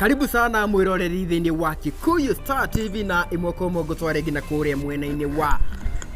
Karibu sana mwiroreri thĩinĩ wa Kikuyu Star TV na ĩmwe kwa ĩmwe ngũtware nginya kũrĩa mwena-inĩ wa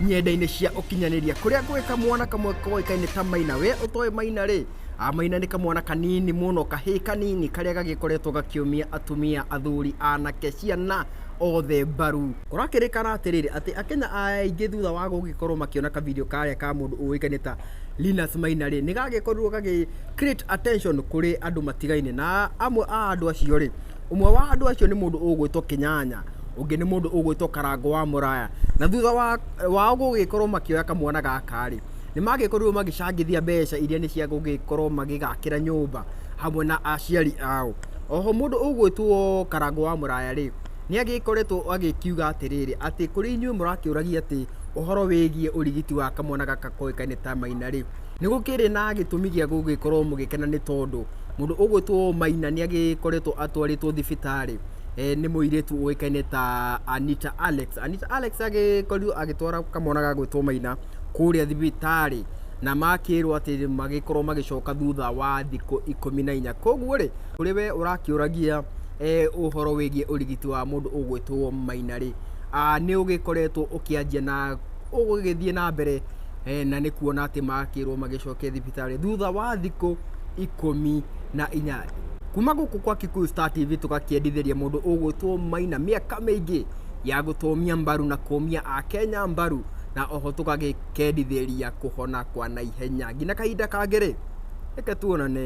nyenda-inĩ cia ũkinyanĩria kũrĩa gwĩ kamwana kamwe koĩkaine ta Maina. We ũtoĩ Maina rĩ, Maina nĩ kamwana kanini mũno, kahĩĩ kanini karĩa gagĩkoretwo gakĩũmia atumia, athuri, anake, ciana othe mbaru. Kũrakĩrĩkana atĩrĩrĩ atĩ Akenya aingĩ thutha wa gũgĩkorwo makĩona kavideo karĩa ka mũndũ ũĩkaine ta Linus Maina rĩ, nĩ gagĩkorirwo gagĩ create attention kũrĩ andũ matigaine, na amwe a andũ acio rĩ, ũmwe wa andũ acio nĩ mũndũ ũgwĩtwo Kĩnyanya, ũngĩ nĩ mũndũ ũgwĩtwo Karango wa Mũraya. Na thutha wa wao gũgĩkorwo makĩoya kamwana gaka rĩ, nĩ magĩkorirwo magĩcangithia mbeca iria nĩ cia gũgĩkorwo magĩgakĩra nyũmba hamwe na aciari ao. Oho mũndũ ũgwĩtwo Karango wa Mũraya rĩ, nĩ agĩkoretwo agĩkiuga atĩrĩrĩ, atĩ kũrĩ inyuĩ mũrakĩũragia atĩ ũhoro wĩgiĩ ũrigiti wa kamwana gaka koĩkaine ta Maina rĩ, nĩ gũkĩrĩ na gĩtũmi gĩa gũgĩkorwo mũgĩkena nĩ tondũ mũndũ ũgwĩtwo Maina nĩ agĩkoretwo atwarĩtwo thibitarĩ nĩ mũirĩtu ũĩkaine ta Anita Alex. Anita Alex agĩkorirwo agĩtwara kamwana gagwĩtwo Maina kũrĩa thibitarĩ na makĩrwo atĩ magĩkorwo magĩcoka thutha wa thikũ 14. Koguo rĩ, kũrĩ we ũrakĩũragia ũhoro wĩgiĩ ũrigiti wa mũndũ ũgwĩtwo Maina rĩ, nĩ ũgĩkoretwo ũkĩanjia na ũgĩthiĩ na mbere na nĩ kuona atĩ makĩrwo magĩcoke thibitarĩ thutha wa thikũ 14. Kuma gũkũ kwa Kikuyu Star TV tũgakĩendithĩria mũndũ ũgwĩtwo Maina mĩaka mĩingĩ ya gũtũmia mbaru na kũmia Akenya mbaru, na oho tũgagĩkendithĩria kũhona kwa naihenya. Nginya kahinda kangĩ rĩ, reke tuonane.